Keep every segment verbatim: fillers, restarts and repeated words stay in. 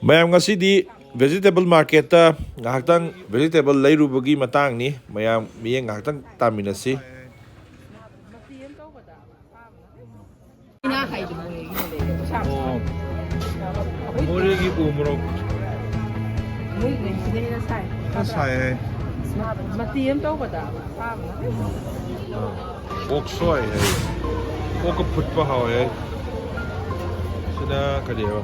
ꯃꯌꯥꯝ, ꯉꯁꯤꯗꯤ vegetable marketꯇ ꯉꯥꯏꯍꯥꯛꯇꯪ vegetable ꯂꯩꯔꯨꯕꯒꯤ ꯃꯇꯥꯡꯅꯤ꯫ ꯃꯌꯥꯝ ꯃꯤꯠꯌꯦꯡ ꯉꯥꯏꯍꯥꯛꯇꯪ ꯇꯥꯃꯤꯟꯅꯁꯤ꯫ ꯑꯣ, ꯃꯣꯔꯦꯒꯤ ꯎ ꯃꯣꯔꯣꯛ꯫ ꯃꯣꯏꯒꯤꯁꯤꯅ ꯍꯦꯟꯅ ꯁꯥꯏ꯫ ꯈꯔ ꯁꯥꯏ ꯍꯥꯏ꯫ ꯃꯇꯤ ꯑꯃ ꯇꯧꯕꯗ ꯁꯥꯕꯅ꯫ ꯑꯥ꯫ ꯑꯣꯛ ꯁꯣꯏ ꯍꯥꯏ꯫ ꯑꯣꯛꯀ ꯐꯨꯠꯄ ꯍꯥꯎꯋꯦ ꯍꯥꯏ꯫ ꯁꯤꯅ ꯀꯔꯤ ꯍꯥꯏꯕ?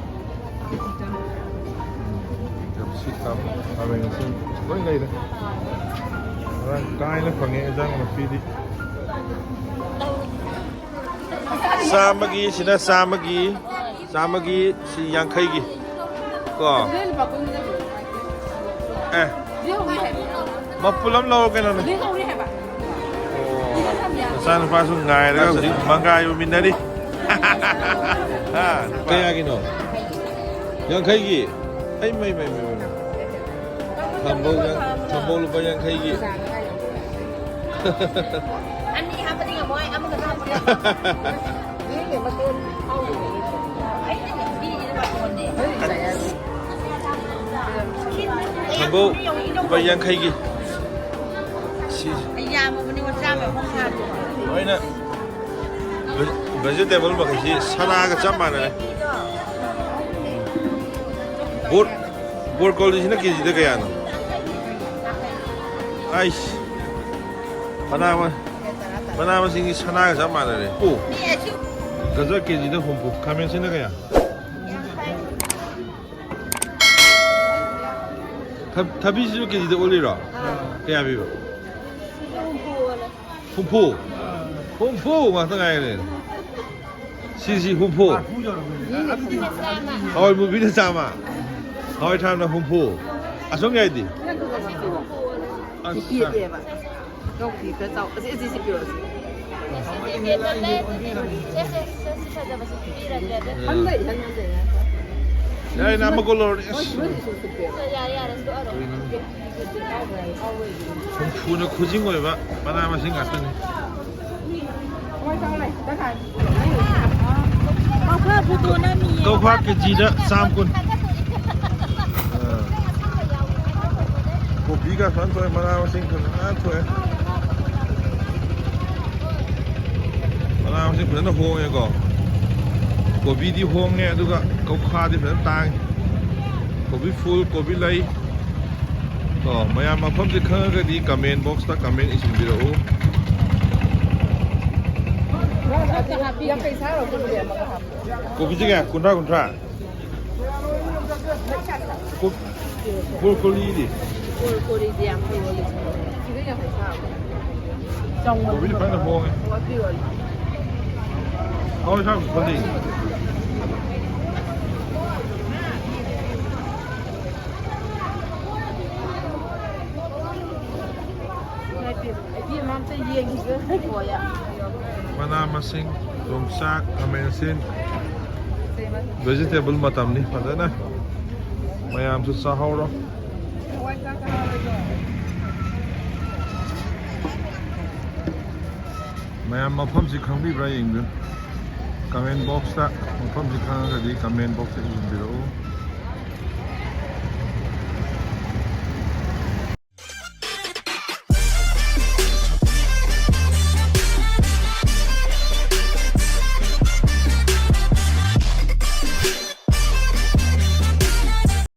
ꯀꯦꯞꯁꯤꯀꯝ, ꯈꯥꯃꯦꯟ ꯑꯁꯤꯟ ꯂꯣꯏ ꯂꯩꯔꯦ꯫ ꯃꯔꯥꯡ ꯀꯥꯏꯅ ꯐꯪꯉꯦ ꯏꯟꯖꯥꯡ ꯅꯥꯄꯤꯗꯤ꯫ ꯆꯥꯝꯃꯒꯤ, ꯁꯤꯅ ꯆꯥꯝꯃꯒꯤ, ꯆꯥꯝꯃꯒꯤ, ꯁꯤ ꯌꯥꯡꯈꯩꯒꯤ꯫ ꯀꯣ? ꯑꯦ꯫ ꯃꯄꯨꯜ ꯑꯃ ꯂꯧꯔꯣ ꯀꯩꯅꯣꯅꯦ꯫ ꯑꯣ꯫ ꯃꯆꯥꯅꯨꯄꯥꯁꯨ ꯉꯥꯏꯔꯒ ꯍꯧꯖꯤꯛ ꯃꯪꯒꯥꯏ ꯎꯃꯤꯟꯅꯔꯤ꯫ ꯍꯥ? ꯀꯌꯥꯒꯤꯅꯣ? ꯌꯥꯡꯈꯩꯒꯤ? ꯑꯩ ꯃꯩ, ꯃꯩ, ꯃꯩ, ꯃꯩ꯫ ꯊꯝꯕꯧ ꯌꯥꯡ-, ꯊꯝꯕꯧ ꯂꯨꯄꯥ ꯌꯥꯡꯈꯩꯒꯤ꯫ ꯑꯅꯤ ꯍꯥꯞꯄꯗꯤ ꯉꯝꯃꯣꯏ, ꯑꯃꯈꯛꯇ ꯍꯥꯞꯄꯗꯤ ꯌꯥꯝ ꯊꯝꯕꯧ ꯂꯨꯄꯥ ꯌꯥꯡꯈꯩꯒꯤ꯫ ꯁꯤ ꯌꯥꯝꯃꯕꯅꯤ, ꯆꯥꯝꯃ ꯑꯃ ꯍꯥꯞꯄꯣ꯫ ꯂꯣꯏꯅ vegetable ꯃꯈꯩꯁꯤ ꯁꯅꯥꯒ ꯆꯞ ꯃꯥꯟꯅꯔꯦ꯫ ꯕꯣꯔ-, ꯕꯣꯔꯀꯣꯂꯤꯁꯤꯅ ꯀꯦꯖꯤꯗ ꯀꯌꯥꯅꯣ? ꯑꯩꯁ, ꯃꯅꯥ ꯃ-, ꯃꯅꯥ ꯃꯁꯤꯡꯒꯤ ꯁꯅꯥꯒ ꯆꯞ ꯃꯥꯟꯅꯔꯦ꯫ ꯑꯣ, ꯒꯖꯔ ꯀꯦꯖꯤꯗ ꯍꯨꯝꯐꯨ, ꯈꯥꯃꯦꯟꯁꯤꯅ ꯀꯌꯥ? ꯊ-, ꯊꯕꯤꯁꯤꯁꯨ ꯀꯦꯖꯤꯗ ꯑꯣꯜꯂꯤꯔꯣ? ꯀꯌꯥ ꯄꯤꯕ? ꯍꯨꯝꯐꯨ꯫ ꯍꯨꯝꯐꯨ ꯉꯥꯛꯇ ꯉꯥꯏꯔꯦ꯫ ꯁꯤꯁꯤ ꯍꯨꯝꯐꯨ꯫ ꯍꯋꯥꯏ ꯃꯨꯕꯤꯅ ꯆꯥꯝꯃ꯫ ꯍꯋꯥꯏ ꯊ꯭ꯔꯥꯛꯅ ꯍꯨꯝꯐꯨ꯫ ꯑꯁꯣꯝ ꯌꯥꯏꯗꯤ? ꯑꯁ꯫ ꯌꯣꯡꯄꯤ ꯈꯔ ꯆꯥꯎ꯫ ꯑꯁꯤ, ꯑꯁꯤ, ꯁꯤ ꯄꯤꯔꯛꯑꯣ, ꯁꯤ꯫ ꯍꯪꯒꯩ, ꯍꯪꯒꯩ꯫ ꯌꯥꯔꯦ, ꯅꯪ ꯑꯃ ꯀꯣꯜ ꯂꯧꯔꯅꯤ꯫ ꯑꯁ꯫ ꯌꯥꯔꯦ, ꯌꯥꯔꯦ, ꯁꯤ ꯇꯣꯛꯑꯔꯣꯏ꯫ ꯍꯨꯝꯐꯨꯅ ꯈꯨꯖꯤꯡ ꯑꯣꯏꯕ ꯃꯅꯥ ꯃꯁꯤꯡ ꯉꯥꯛꯇꯅꯤ꯫ ꯀꯧꯈꯥ ꯀꯦꯖꯤꯗ ꯆꯥꯝ ꯀꯨꯟ꯫ ꯀꯣꯕꯤꯒ ꯐꯖꯅ ꯊꯣꯛꯑꯦ, ꯃꯅꯥ ꯃꯁꯤꯡ ꯐꯖꯅ ꯊꯣꯛꯑꯦ꯫ ꯃꯅꯥ ꯃꯁꯤꯡ ꯐꯖꯅ ꯍꯣꯡꯉꯦꯀꯣ꯫ ꯀꯣꯕꯤꯗꯤ ꯍꯣꯡꯉꯦ, ꯑꯗꯨꯒ ꯀꯧꯈꯥꯗꯤ ꯐꯖꯅ ꯇꯥꯡꯉꯤ꯫ ꯀꯣꯕꯤ ꯐꯨꯜ, ꯀꯣꯕꯤ ꯂꯩ꯫ ꯀꯣ, ꯃꯌꯥꯝ ꯃꯐꯝꯁꯦ ꯈꯪꯉꯒꯗꯤ comment box ꯇ comment ꯏꯁꯤꯟꯕꯤꯔꯛꯎ꯫ ꯌꯥꯡꯈꯩ ꯁꯥꯔꯣ, ꯀꯨꯟꯒꯤ ꯑꯃꯒ ꯍꯥꯞꯄꯣ꯫ ꯀꯣꯕꯤꯁꯦ ꯀꯌꯥ? ꯀꯨꯟꯊ꯭ꯔꯥ, ꯀꯨꯟꯊ꯭ꯔꯥ? ꯀꯣ-, ꯕ꯭ꯔꯣꯀꯣꯂꯤꯗꯤ? ꯕ꯭ꯔꯣꯀꯣꯂꯤꯗꯤ ꯌꯥꯡꯈꯩ ꯑꯣꯜꯂꯤ꯫ ꯁꯤꯗ ꯌꯥꯡꯈꯩ ꯁꯥꯕ꯫ ꯀꯣꯕꯤꯗꯤ ꯐꯖꯅ ꯍꯣꯡꯉꯦ꯫ ꯋꯥꯠꯄꯤꯔꯣ꯫ ꯍꯋꯥꯏ ꯑꯁꯥꯡꯕꯤ ꯐꯖꯩ꯫ ꯏꯕꯦꯝꯃ, ꯑꯝꯇ ꯌꯦꯡꯈꯤꯒꯦ꯫ ꯃꯅꯥ ꯃꯁꯤꯡ, ꯌꯣꯡꯆꯥꯛ, ꯈꯥꯃꯦꯟ ꯑꯁꯤꯟ, vegetable ꯃꯇꯝꯅꯤ꯫ ꯐꯖꯅ ꯃꯌꯥꯝꯁꯨ ꯆꯥꯍꯧꯔꯣ꯫ ꯃꯌꯥꯝ ꯃꯐꯝꯁꯤ ꯈꯪꯕꯤꯕ꯭ꯔꯥ ꯌꯦꯡꯕꯤꯌꯨ꯫ Comment box ꯇ ꯃꯐꯝꯁꯤ ꯈꯪꯉꯒꯗꯤ comment box ꯇ ꯏꯁꯤꯟꯕꯤꯔꯛꯎ꯫